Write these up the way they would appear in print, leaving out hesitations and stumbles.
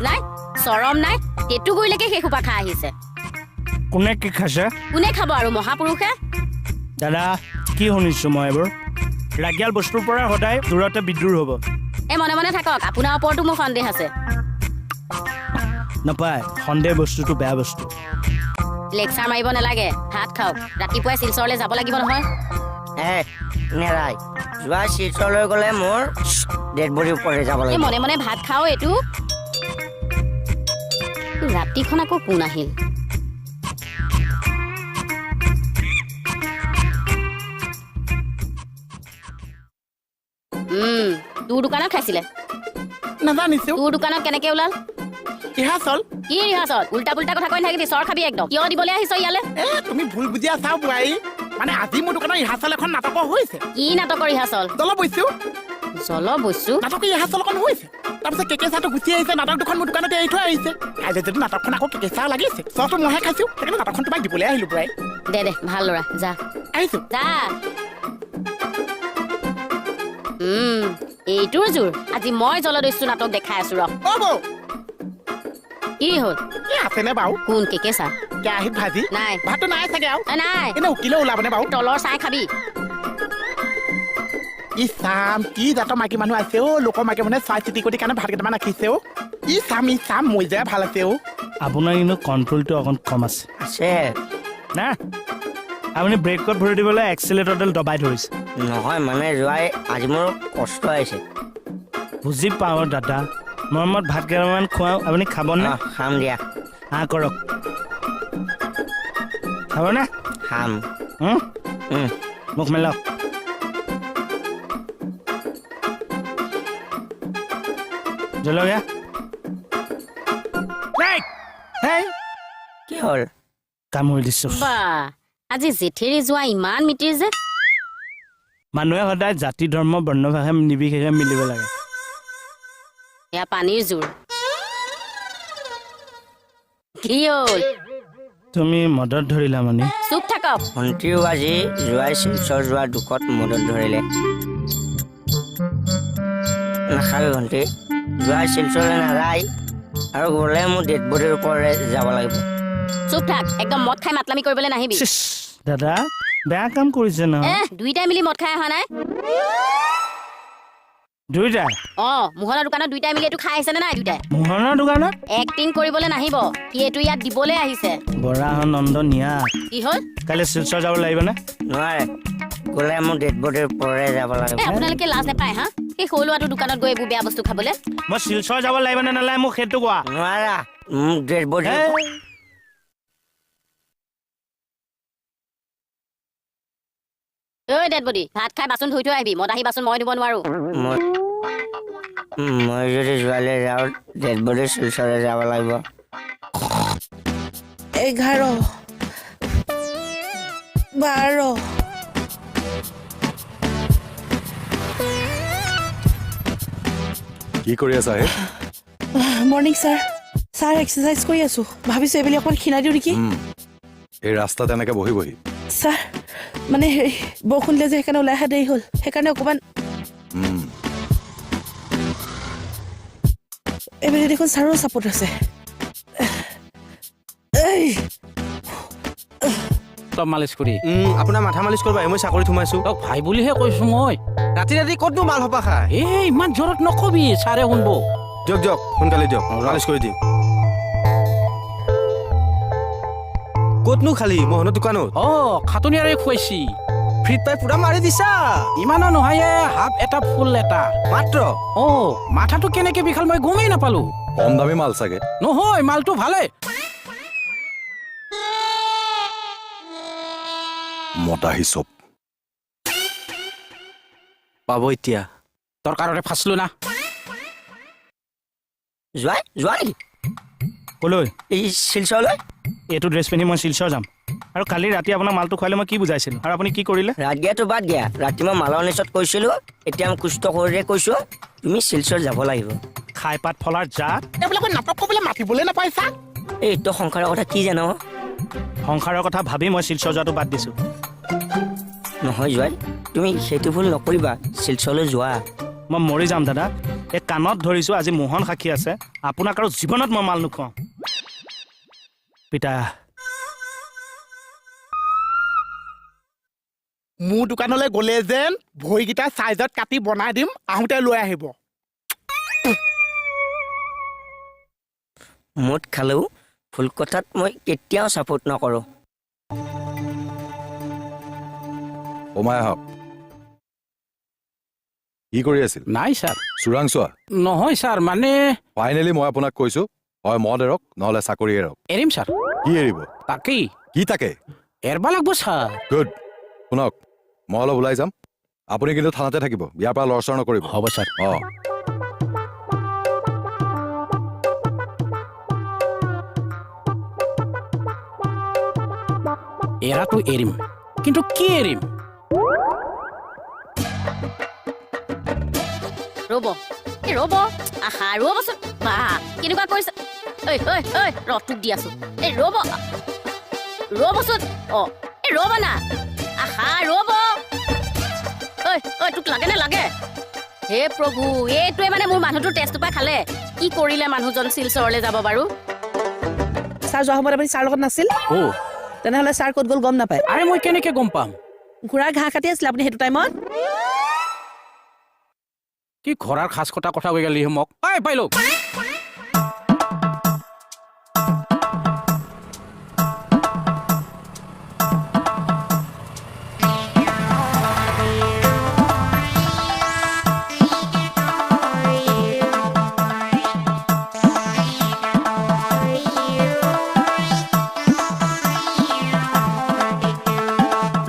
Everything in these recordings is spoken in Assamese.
নাই, চৰম নাই, টেটুগুৰিলৈকে সেই সোপা খাই আহিছে। কোনে কি খাইছে? কোনে খাব আৰু, মহাপুৰুষে? দাদা, কি শুনিছো মই এইবোৰ? ৰাগিয়াল বস্তুৰ পৰা সদায় দূৰতে বিদ্ৰোহ হ'ব। এই মনে মনে থাকক, আপোনাৰ ওপৰতো মোৰ সন্দেহ আছে। নাপায়, সন্দেহ বস্তুটো বেয়া বস্তু। লেকচাৰ মাৰিব নালাগে, ভাত খাওক। ৰাতিপুৱাই শিলচৰলৈ যাব লাগিব নহয়। নেৰাই যোৱা, শিলচৰলৈ গ'লে মোৰ ডেড বডিৰ ওপৰতে যাব এই লাগিব। মনে মনে ভাত খাওঁ। এইটো ৰাতিখন আকৌ কোন আহিল? তোৰ দোকানত খাইছিলে? নাজানিছো। তোৰ দোকানত কেনেকে ওলাল? ৰিহাৰ্চল। কি ৰিহাৰ্চল? উল্টা পুল্টা কথা কৈ নাথাকিবি, চৰ খাবি একদম। কিয় দিবলৈ আহিছ ইয়ালে? এ তুমি ভুল বুজি আছা বোৱাৰী। মানে আজি মোৰ দোকানৰ ৰিহাৰ্চল এখন নাটকৰ হৈছে। কি নাটকৰ ৰিহাৰ্চল? জলবৈছো। জলবৈছো? নাটকৰ ৰিহাৰ্চল এখন হৈছে, তাৰপিছত কেকে চাৰটো গুচি আহিছে, নাটক দুখন মোৰ দোকানতে এৰি থৈ আহিছে। কাইলৈ যদি নাটকখন আকৌ কেকে চাৰ লাগিছে, চৰটো মইহে খাইছো, সেইকাৰণে নাটকখন তোমাক দিবলৈ আহিলো বোৱাৰী। দে দে, ভাল ল'ৰা, যা। আহিছো। যা। এইটোৰ জোৰ আজি মই জলদস্যু নাটক দেখাই আছো ৰ। অ বৌ। কি হ'ল? কি আছেনে বাৰু? কোন কেকে ছাৰ? কেৰাহীত ভাজি নাই। ভাতটো নাই চাগে আৰু? নাই। এনে উকিলে ওলাবনে বাৰু? তলৰ চাই খাবি। ই চাম কি জাতৰ মাইকী মানুহ আছে অ', লোকৰ মাইকী মানুহে চাই চিতি কৰি কাৰণে ভাত কেইটামান ৰাখিছে অ'। ই চাম ই চাম, মই যে ভাল আছে অ'। আপোনাৰ কিন্তু কণ্ট্ৰলটো অকণ কম আছে। আছে না, আপুনি ব্ৰেকত ভৰি দিবলৈ এক্সিলেটৰডাল দবাই ধৰিছে। নহয় মানে যোৱাই আজি মোৰ কষ্ট আহিছে। বুজি পাওঁ দাদা, মৰমত ভাত কেইটামান খুৱাওঁ, আপুনি খাবনে? খাম দিয়া। হা কৰক, খাবনে? খাম। মোক মেলক। জলকীয়া। কি হ'ল? কামুৰি দিছো। বা, আজি জেঠেৰি যোৱা ইমান মিতিৰ যে। মানুহে সদায় জাতি ধৰ্ম বৰ্ণ ভাষা নিৰ্বিশেষে মিলিব লাগে। এয়া পানীৰ জোৰ। কি হ'ল? তুমি মদত ধৰিলা মানে? চুপ থাকক। ভণ্টিও আজি যোৱাই শিলচৰ যোৱাৰ দুখত মদত ধৰিলে। নাখাবি ভণ্টি, যোৱাই শিলচৰলৈ নাযায় আৰু গ'লে মোৰ ডেড বডিৰ ওপৰৰে যাব লাগিব। চুপ থাক, একদম মদ খাই মাতলামি কৰিবলৈ নাহিবি। দাদা বেয়া কাম কৰিছে ন? দুইটাই মিলি মদ খাই অহা নাই? দুইটাই? অ, মোহনৰ দোকানত দুইটাই মিলি এইটো খাই আহিছে নে নাই দুইটাই? মোহনৰ দোকানত? এক্টিং কৰিবলৈ নাহিব, সি এইটো ইয়াত দিবলৈ আহিছে। বৰাহ নন্দনীয়া। কি হ'ল? কাইলৈ শিলচৰ যাব লাগিবনে? নোৱাৰে, গ'লে মোৰ ডেড বডিৰ ওপৰৰে যাব লাগিব। আপোনালোকে লাজ নাপায় হা, সেই সৰু ল'ৰাটোৰ দোকানত গৈ এইবোৰ বেয়া বস্তু খাবলৈ? মই শিলচৰ যাব লাগিব নে নালাগে মোক সেইটো কোৱা। নোৱাৰা, মোক ডেড বডি। ঐ ডেড বডি, ভাত খাই বাচন ধুই থৈ আহিবি, মদাহী বাচন মই ধুব নোৱাৰো। মই যদি যোৱালৈ যাওঁ ডেড বডি শিলচৰলৈ যাব লাগিব। 11 12। কি কৰি আছা হে? Morning sir. ছাৰ এক্সাৰচাইজ কৰি আছো, ভাবিছো এইবেলি অকণমান ক্ষীণাই দিওঁ নেকি। এই ৰাস্তাত এনেকে বহি বহি? ছাৰ মানে হেৰি বৰষুণ দিলে যে সেইকাৰণে ওলাই অহা দেৰি হ'ল, সেইকাৰণে অকণমান। এইবেলি দেখোন ছাৰো চাপৰ্ট আছে। মালিচ কৰি আপোনাৰ মাথা মালিচ কৰিব, মই চাকৰিত সোমাইছো। ভাই বুলিহে কৈছো মই। ৰাতি ৰাতি ক'তনো মাল সোপা খায়? এই ইমান জোৰত নকবি, ছাৰে শুনব। দিয়ক দিয়ক, সোনকালে দিয়ক, মালিচ কৰি দিম। ক'তনো খালি? মোহনৰ দোকানত? অ, খাটনিয়াৰে খুৱাইছি। ফ্ৰীত পাই পুৰা মাৰি দিছা। ইমানো নহয়, হাফ এটা ফুল এটা মাত্ৰ। অ, মাথাটো কেনেকে বিষাল মই গমেই নাপালো। কম দামী মাল চাগে। নহয়, মালটো ভালে। মতাহি চব পাব এতিয়া। দৰকাৰতে ফাঁচলো না। যোৱাই যোৱা নেকি? কলৈ? এই শিলচৰলৈ। এইটো ড্ৰেছ পিন্ধি মই শিলচৰ যাম? আৰু কালি ৰাতি আপোনাক মালটো খুৱালে মই কি বুজাইছিলো আৰু আপুনি কি কৰিলে? ৰাত দিয়াটো বাদ দিয়া, ৰাতি মই মালৰ নিচত কৈছিলো, এতিয়া মই কুষ্ঠ শৰীৰে কৈছো তুমি শিলচৰ যাব লাগিব। খাই পাত ফলাৰ জাত। এইবিলাকৰ নাটক কৰিবলৈ মাতিবলৈ নাপাইছা। এই তই সংসাৰৰ কথা কি জান? সংসাৰৰ কথা ভাবি মই শিলচৰ যোৱাটো বাদ দিছো। নহয় জোৱাই, তুমি সেইটো ভুল নকৰিবা, শিলচৰলৈ যোৱা। মই মৰি যাম দাদা, এই কাণত ধৰিছোঁ, আজি মোহন সাক্ষী আছে, আপোনাক আৰু জীৱনত মই মাল নোখোৱাওঁ। পিতা, মোৰ দোকানলৈ গ'লে যেন ভৰিকেইটা চাইজত কাটি বনাই দিম, আহোঁতে লৈ আহিব। মদ খালেও ভুল কথাত মই কেতিয়াও ছাপোৰ্ট নকৰোঁ। সোমাই আহক। কি কৰি আছিল? নাই ছাৰ। চোৰাংচোৱা? নহয় ছাৰ, মানে ফাইনেলি মই আপোনাক কৈছো, হয় মদ এৰক, নহ'লে চাকৰি এৰক। এৰিম ছাৰ। কি এৰিব? তাকেই। কি তাকে? এৰবা লাগব ছাৰ। গুড। শুনক, মই অলপ ওলাই যাম, আপুনি কিন্তু থানাতে থাকিব, ইয়াৰ পৰা লৰচৰ নকৰিব। হ'ব ছাৰ। অঁ। এৰাটো এৰিম, কিন্তু কি এৰিম? ৰ'ব, এই ৰ'ব, আহা ৰ'বচোন। বা কেনেকুৱা কৰিছে! ঐ ঐ ঐ, ৰ তোক দি আছো। এই ৰ'ব, ৰ'বচোন। অ, এই ৰ'ব না, আহা ৰ'ব। ঐ ঐ, তোক লাগে নে লাগে? হে প্ৰভু, এইটোৱে মানে মোৰ মানুহটোৰ তেজটো পাই খালে। কি কৰিলে মানুহজন শিলচৰলৈ যাব বাৰু? ছাৰ যোৱা সময়ত আপুনি ছাৰ লগত নাছিল? অ, তেনেহ'লে ছাৰ ক'ত গ'ল গম নাপায়। আৰে মই কেনেকে গম পাম? ঘোঁৰাৰ ঘাঁহ কাটি আছিলে আপুনি সেইটো টাইমত? কি ঘোঁৰাৰ খাচ কটা কথা কৈ গেলি মোক? ঐ পাইলো।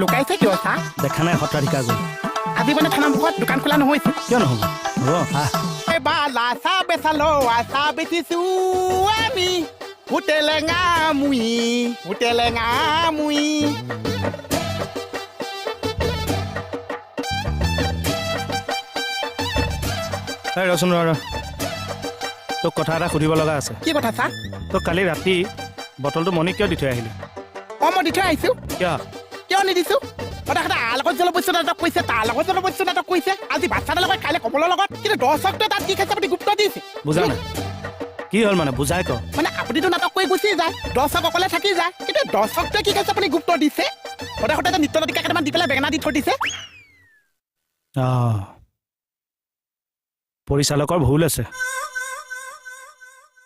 লুকাইছে কিয় ছাৰ? দেখা নাই সত্ৰাধিকাৰ গ'ল। আজি মানে থানা মুখত দোকান খোলা নহৈছে। কিয় নহ'ব? আমি হোটেলেঙা মুই, হোটেলেঙা মুই। ৰচোন ৰ, তোক কথা এটা সুধিব লগা আছে। কি কথা ছাৰ? তোক কালি ৰাতি বটলটো মণিক কিয় দি থৈ আহিলি? অঁ, মই দি থৈ আহিছোঁ। কিয়? কিয় নিদিছোঁ? সদায় সদায় আৰ লগত জলবস্য নাটক কৰিছে, তাৰ লগত জলবস্য নাটক কৰিছে, আজি বাচ্ছাটাৰ লগত, কাইলৈ কমলৰ লগত, কিন্তু দৰ্শকটোৱে তাত কি খাইছে আপুনি গুৰুত্ব দিছে? বুজা নাই কি হ'ল মানে, বুজাই ক। মানে আপুনিতো নাটক কৰি গুচি যায়, দৰ্শক অকলে থাকি যায়, কিন্তু দৰ্শকটোৱে কি খাইছে আপুনি গুৰুত্ব দিছে? সদায় সদায় নৃত্য নাটিকা কেইটামান দি পেলাই বেঙেনা দি থৈ দিছে। অঁ, পৰিচালকৰ ভুল আছে।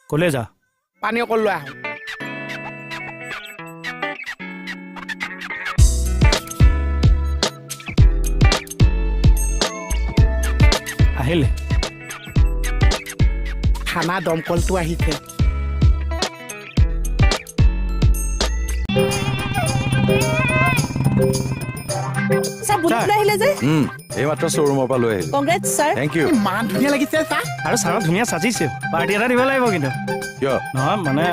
ক'লে যা, পানী অকল লৈ আহোঁ। আহিলে থানা দমকলটো আহিছে। ছাৰ বুলেট লৈ আহিলে যে? এইমাত্ৰ শ্ব'ৰুমৰ পৰা লৈ আহিলো। Congrats sir. Thank you. ইমান ধুনীয়া লাগিছে ছাৰ। আৰু ছাৰক ধুনীয়া সাজিছে, পাৰ্টি এটা দিব লাগিব কিন্তু। কিয়? নহয় মানে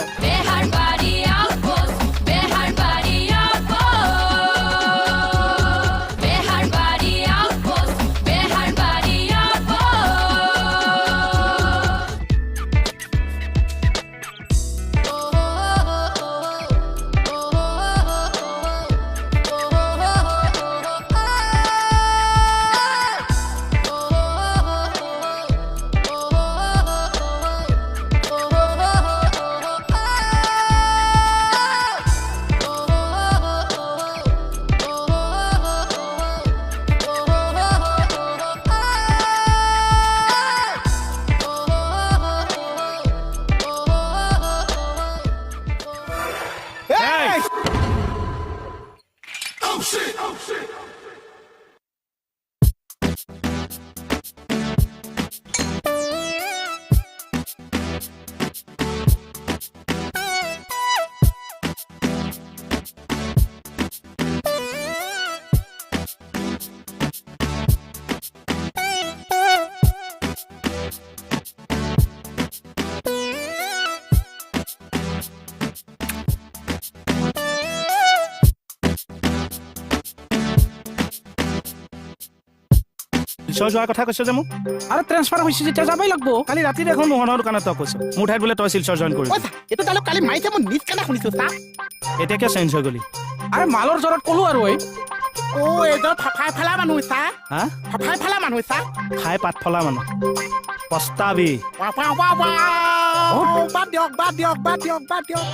শিলচৰ যোৱাৰ কথা কৈছ যে মোক? আৰু ট্ৰেন্সফাৰ হৈছে যেতিয়া যাবই লাগব। কালি ৰাতি দেখোন মোহনৰ দোকানত তই কৈছ মোৰ ঠাইত বোলে তই শিলচৰ জইন কৰিবি। এইটো তালুক কালি মাৰিছে, মই নিজ কাণে শুনিছো ছাৰ। এতিয়া কিয় চেঞ্জ হৈ গ'লি? আৰে মালৰ জ্বৰত ক'লো আৰু। এই অ, এইজন ফাফাই ফালা মানুহ ছাৰ। হা? ফাফাই ফালা মানুহ ছাৰ। খাই পাত ফলা মানুহ। পস্তাবি। Wow, wow, wow, wow. বাদ দিয়ক, বাদ দিয়ক, বাদ দিয়ক, বাদ দিয়ক।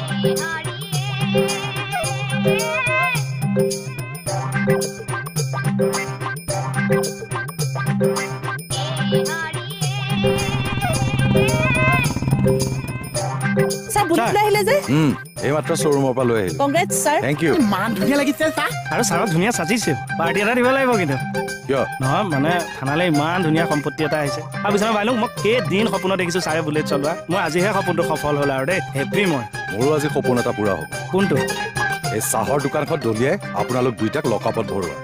ছাৰ, বুলেট লৈ আহিলে যে? এইমাত্ৰ শ্ব'ৰুমৰ পৰা লৈ আহিলোঁ। Congrats sir. Thank you. ইমান ধুনীয়া লাগিছে ছাৰ। আৰু ছাৰক ধুনীয়া সাজিছে, পাৰ্টি এটা দিব লাগিব কিন্তু। কিয়? নহয় মানে থানালৈ ইমান ধুনীয়া সম্পত্তি এটা আহিছে। আৰু বিছনা ভাই, মই কেইদিন সপোনত দেখিছোঁ ছাৰে বুলেট চলোৱা। মই আজিহে সপোনটো সফল হ'ল আৰু দেই, হেপ্পী মই। মোৰো আজি সপোন এটা পূৰা হ'ব। কোনটো? এই চাহৰ দোকানখন দলিয়াই আপোনালোক দুইটাক লকআপত ভৰোৱা।